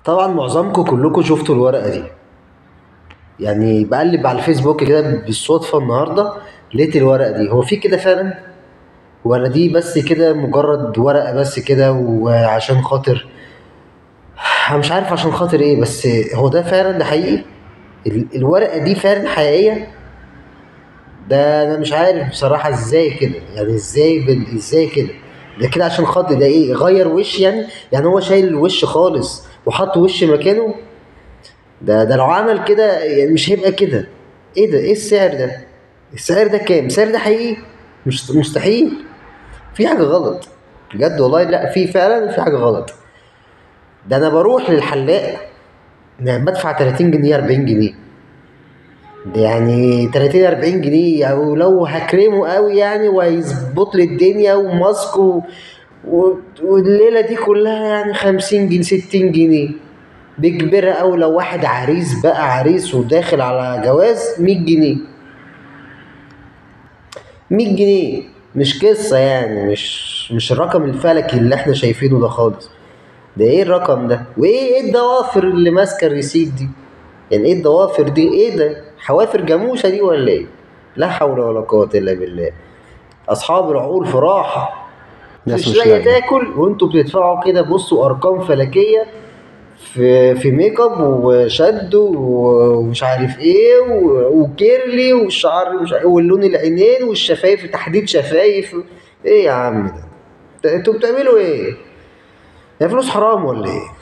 طبعا معظمكم كلكم شفتوا الورقة دي. يعني بقلب على الفيسبوك كده بالصدفة النهارده لقيت الورقة دي. هو في كده فعلا ولا دي بس كده مجرد ورقة بس كده وعشان خاطر انا مش عارف عشان خاطر ايه، بس هو ده فعلا ده حقيقي؟ الورقة دي فعلا حقيقية؟ ده انا مش عارف بصراحة ازاي كده، يعني ازاي ازاي كده؟ ده كده عشان خاطر ده ايه؟ غير وش يعني؟ يعني هو شايل الوش خالص وحط وش مكانه؟ ده لو عمل كده يعني مش هيبقى كده. ايه ده؟ ايه السعر ده؟ السعر ده كام؟ السعر ده حقيقي؟ مش مستحيل، في حاجة غلط بجد والله. لا في فعلا في حاجة غلط. ده انا بروح للحلاق يعني بدفع 30 جنيه 40 جنيه، ده يعني 30 40 جنيه، او لو هكرمه قوي يعني وهيظبط لي الدنيا وماسك والليلة دي كلها يعني 50 جنيه 60 جنيه بكبيرة. او لو واحد عريس بقى، عريس وداخل على جواز، 100 جنيه. 100 جنيه مش قصة يعني، مش الرقم الفلكي اللي احنا شايفينه ده خالص. ده ايه الرقم ده؟ وايه ايه الضوافر اللي ماسكه ال receipt دي؟ يعني ايه الضوافر دي؟ ايه ده؟ حوافر جاموسه دي ولا ايه؟ لا حول ولا قوة الا بالله. اصحاب العقول في راحة، ناس مش مش لاقيه لاقية. تاكل وانتوا بتدفعوا كده. بصوا ارقام فلكيه في make up وشد ومش عارف ايه و curly والشعر مش عارف واللون العينين والشفايف، تحديد شفايف. ايه يا عم ده؟ انتوا بتعملوا ايه؟ يا فلوس حرام ولا ايه؟